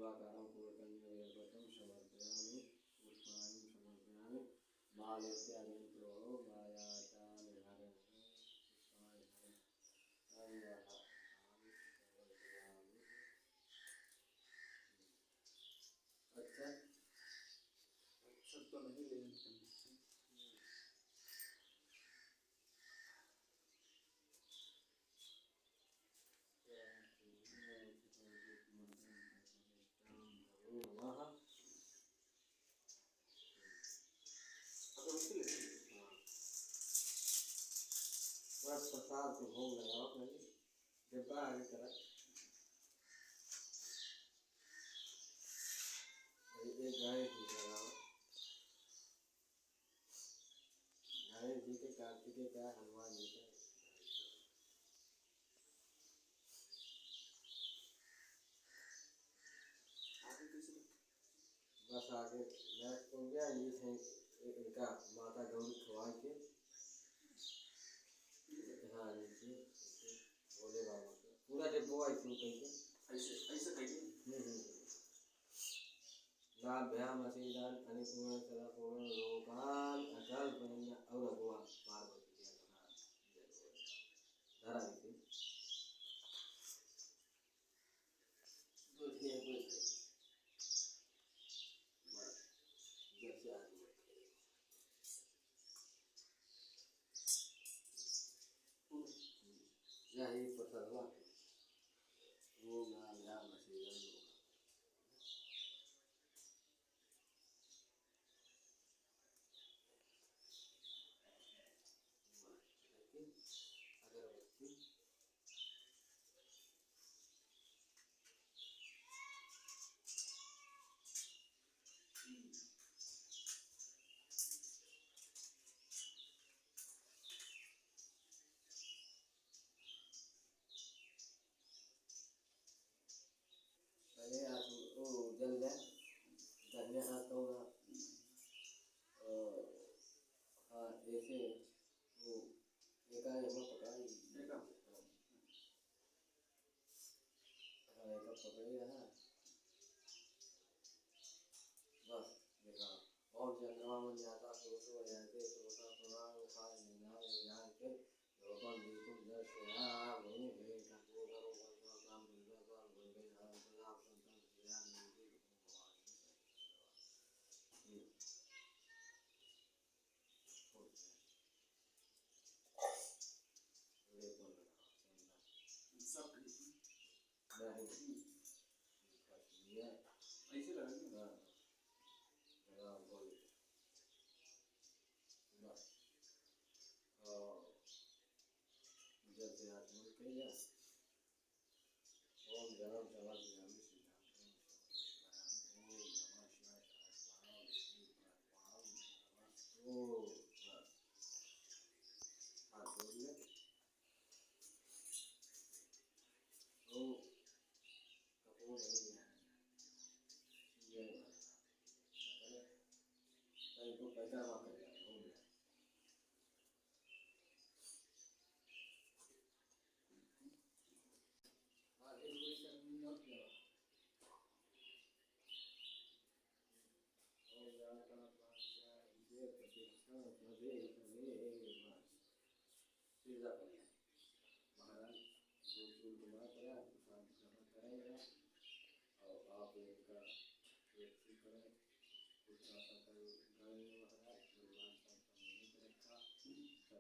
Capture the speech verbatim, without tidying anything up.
पूर्णाकारं पूर्णकन्यवेपटं समर्पयामि, पुष्पाणि समर्पयामि। मालेत्यादिं प्रभो मायातालिहारं पुष्पाणि समर्पयामि। अच्छा, अच्छा तो नहीं, लेकिन बस प्रसाद को भोग लगाओ, पहले डिब्बा आगे करा। ये एक गाय को लगाओ। गणेश जी के, कार्तिकेय का, हनुमान जी के। आगे कैसे? बस आगे next हो गया, ये है इनका माता गौरी खवाई के। हाँ, ये जी, भोले बाबा के। पूरा डिब्बो ऐसे ही कहीं के। ऐसे, ऐसे कहीं के? हम्म, हम्म, हम्म। नाभ्यामसीदन् अनिपूर्णं सदा पूर्णं लोकान् अकल्पयन्। और अगुआ पार्वती के अपना धरा दी थी। दो दिया, दो दिया। बस, जब से आदमी यही पसरवा। वो ना, ना, बस ये लोग। अगरबत्ती। पहले आप वो जल ले, धनिया हाथ होगा, और हाँ, ऐसे वो एका एमा पकड़ा ली। एका? हाँ। हाँ, एका पकड़े रहा। बस, देखा। ओम चंद्रमा मंजाता सूर्यो जयते सूर्या प्रणाम उपाय निधान निधान के लोकम दीपम दर्शयामि। हे कर्पूरम कर्पूरम बुद्धम बुद्धम बुद्धम हंसयाम संतम श्रेयाम नीति। हम्म। ऐसे लगा ना? हाँ। हाँ, बोल। बस। और जैसे आत्मा कह जा। ओम जलम समर्पयामि सिद्धांतम समर्पयामि। ओम नमः शिवाय समर्पयामि। ओम बस। हाथ जोड़ ले। ओम कपूर नहीं है। ये वाला। कल को पैसा हुआ कर जाए, हो गया। महाराज, गोचूल को माफ करें, आपको शांति ग्रहण कराएगा। और आप इनका व्यक्ति करें, कुछ ऐसा करें,